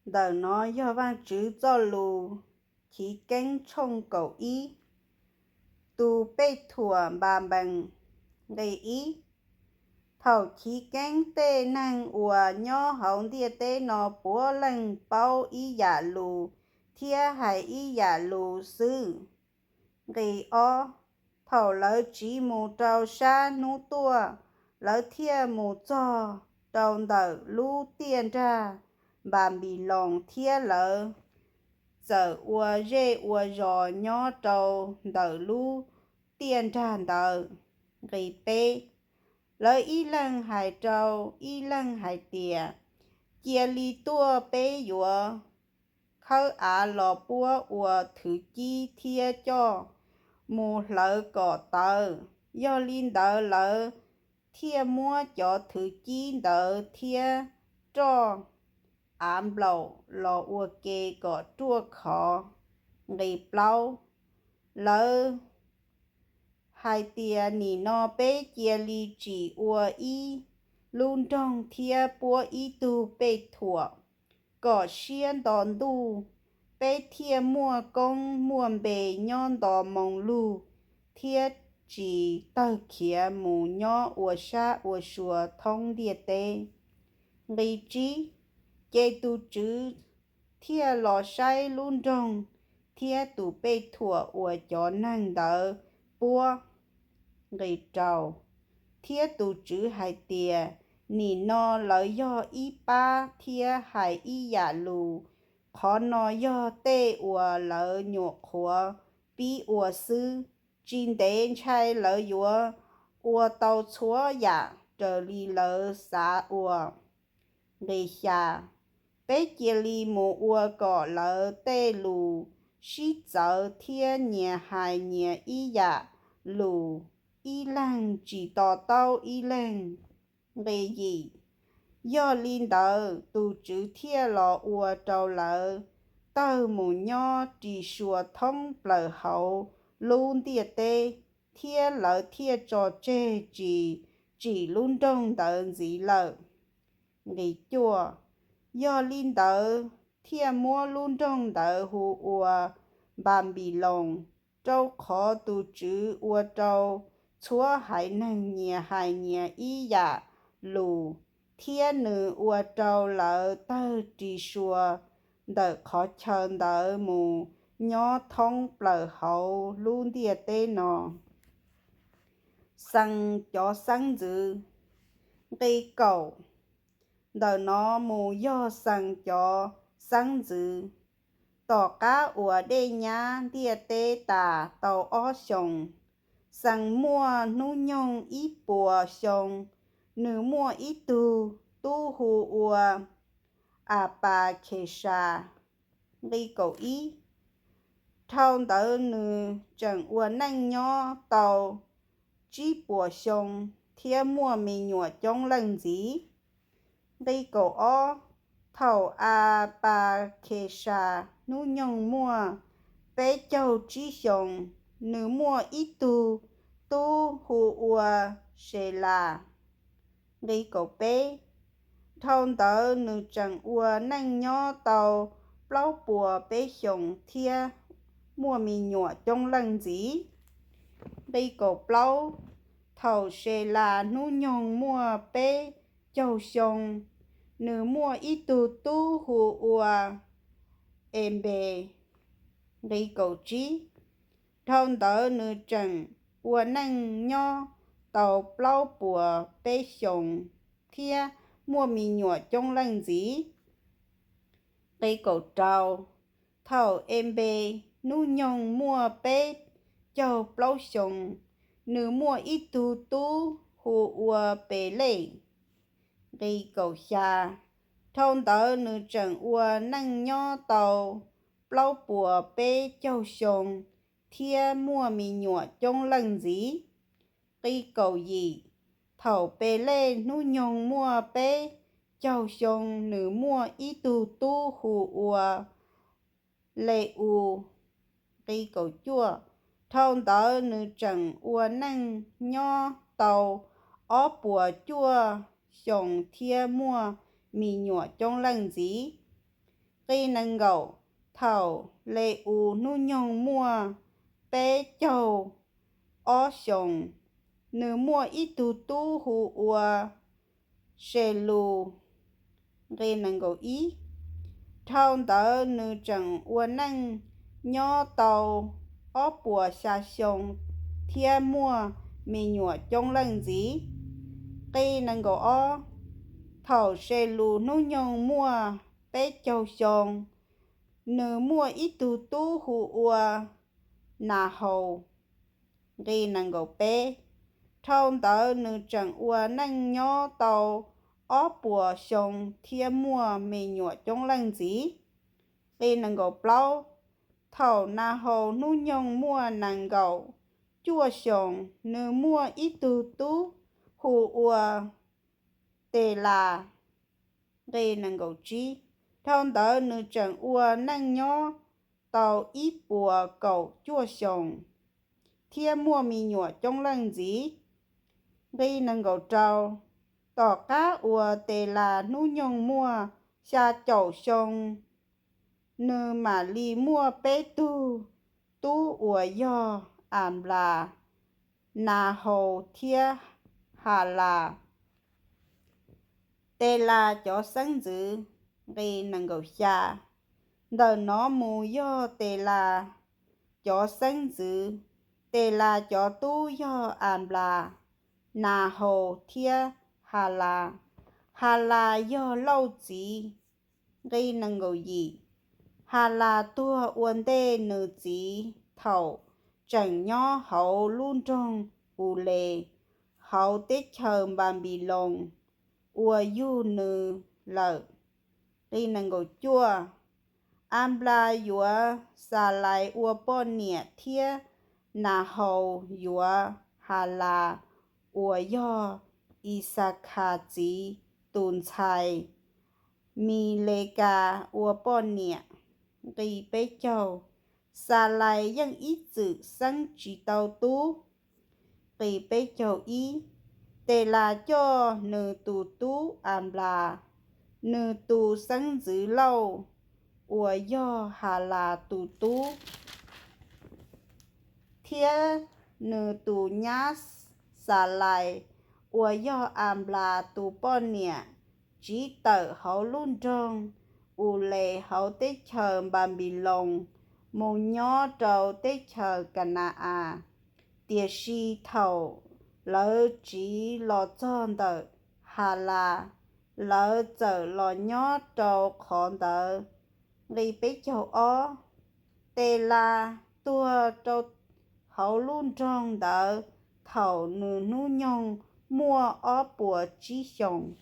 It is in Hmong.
Ntawm no yog Vajtswv txoj lus Chiv Keeb tshooj kaum ib. Tus Pej Thuam Npanpees. Nqe ib. Thaum chiv keeb tej neeg uas nyob hauv ntiaj teb no puav leej paub ib yam lus thiab hais ib yam lus xwb. Nqe ob. Thaum lawv tsiv mus rau sab hnub tuaj, lawv thiaj mus txog rau ntawm lub tiaj nrag Npanpiloos thiab lawv txawm ua zej ua zos nyob rau ntawm lub tiaj nrag ntawd. Nqe peb. Lawv ib leeg hais rau ib leeg hais tias, Cia li tuaj, peb yuav khawb av los puab ua thwv cib thiab coj mus hlawv kom tawv. Yog li ntawd lawv thiaj muab cov thwv cib ntawd thiab roj av nplaum los ua ke kom ruaj khov. Nqe plaub. Lawv hais tias, Nim no peb cia li tsim ua ib lub nroog thiab puab ib tug pej thuam kom siab nto ntuj, peb thiaj muaj koob muaj npe nyob nto moo lug thiab tsis tawg khiav mus nyob ua sab ua sua thoob ntiaj teb. Nqe tsib. Ces tus Tswv thiaj los saib lub nroog thiab tus pej thuam uas cov neeg ntawd puab. Nqe rau. Thiab tus Tswv hais tias, Nim no lawv yog ib pab thiab hais ib yam lus. Qhov no yog tej uas lawv nyuam qhuav pib ua xwb, tsis ntev ntshai lawv yuav ua tau txhua yam raws li lawv xav ua. Nqe xya. Peb cia li mus ua kom lawv tej lus sib txawv thiab nyias hais nyias ib yam lus, ib leeg tsis to taub ib leeg. Nqe yim. Yog li ntawd tus Tswv thiaj los ua rau lawv tawg mus nyob ris sua thoob plaws hauv lub ntiaj teb, thiab lawv thiaj tso tseg tsis tsim lub nroog ntawd ntxiv lawm. Nqe cuaj. Yog li ntawd thiaj muab lub nroog ntawd hu ua Npanpiloos, rau qhov tus Tswv ua rau txhua haiv neeg nyias hais nyias ib yam lus, thiab nws ua rau lawv tawg ris sua ntawm qhov chaw ntawd mus nyob thoob plaws hauv lub ntiaj teb no. Xees cov xeeb ntxwv. Nqe kaum. Ntawm no mus yog xees cov xeeb ntxwv. Tom qab uas dej nyab ntiaj teb tas tau ob xyoos, xees muaj hnub nyoog ib puas xyoo, nws muaj ib tug tub hu ua Apakhesas. Nqe kaum ib. Dhau ntawd nws tseem ua neej nyob tau tsib puas xyoo thiab muaj me nyuam coob leej ntxiv. Nqe kaum ob. Thaum Apakhesas hnub nyoog muaj peb caug tsib xyoos, nws muaj ib tug tub hu ua Selas. Nqe kaum peb. Dhau ntawd nws tseem ua neej nyob tau plaub puas peb xyoos thiab muaj me nyuam coob leej ntxiv. Nqe kaum plaub. Thaum Selas hnub nyoog muaj peb caug xyoo, nws muaj ib tug tub hu ua Enpes. Nqe kaum tsib. Dhau ntawd nws tseem ua neej nyob tau plaub puas peb xyoos thiab muaj me nyuam coob leej ntxiv. Nqe kaum rau. Thaum Enpes hnub nyoog muaj peb caug plaub xyoos, nws muaj ib tug tub hu ua Pelej. Nqe kaum xya. Dhau ntawd nws tseem ua neej nyob tau plaub puas peb caug xyoo thiab muaj me nyuam coob leej ntxiv. Nqe kaum yim. Thaum Pelej hnub nyoog muaj peb caug xyoo, nws muaj ib tug tub hu ua Le-us. Nqe kaum cuaj. Dhau ntawd nws tseem ua neej nyob tau ob puas cuaj xyoos thiab muaj me nyuam coob leej ntxiv. Nqi nees nkaum. Thaum Le-us hnub nyoog muaj peb caug ob xyoos, nws muaj ib tug tub hu ua Selus. Nqi nees nkaum ib. Dhau ntawd nws tseem ua neej nyob tau ob puas xya xyoo thiab muaj me nyuam coob leej ntxiv. Nqi nees nkaum ob. Thaum Selus hnub nyoog muaj peb caug xyoo, nws muaj ib tug tub hu ua Nahaus. Nqi nees nkaum peb. Dhau ntawd nws tseem ua neej nyob tau ob puas xyoo thiab muaj me nyuam coob leej ntxiv. Nqi nees nkaum plaub. Thaum Nahaus hnub nyoog muaj nees nkaum cuaj xyoos, nws muaj ib tug tub hu ua Telas. Nqi nees nkaum tsib. Dhau ntawd nws tseem ua neej nyob tau ib puas kaum cuaj xyoos thiab muaj me nyuam coob leej ntxiv. Nqi nees nkaum rau. Tom qab uas Telas hnub nyoog muaj xya caum xyoo, nws mam li muaj peb tug tub uas yog Anplas, Nahaus thiab Halas. Telas cov xeeb ntxwv. Nqi nees nkaum xya. Ntawm no mus yog Telas cov xeeb ntxwv. Telas cov tub yog Anplas, Nahaus thiab Halas. Halas yog Lauj txiv. Nqi nees nkaum yim. Halas tuag ua ntej nws txiv thaum tseem nyob hauv lub nroog Ules hauv teb chaws Npanpiloos uas yug nws lawm. Nqi nees nkaum cuaj. Anplas yuav Xalais ua poj niam thiab Nahaus yuav Halas uas yog Ixakhas txiv tus ntxhais Milekas ua poj niam. Nqi peb caug. Xalais yeej ib txwm xeeb tsis tau tub. Nqi peb caug ib. Telas coj nws tus tub Anplas, nws tus xeeb ntxwv Lauj, uas yog Halas tus tub, thiab nws tus nyab Xalais, uas yog Anplas tus poj niam, tsiv tawm hauv lub nroog Ules hauv teb chaws Npanpiloos mus nyob rau teb chaws Ka na-as. Tiam sis thaum lawv tsiv los txog ntawm Halas, lawv txawm los nyob rau qhov ntawd. Nqi peb caug ob. Telas tuag rau hauv lub nroog ntawd thaum nws hnub nyoog muaj ob puas tsib xyoos.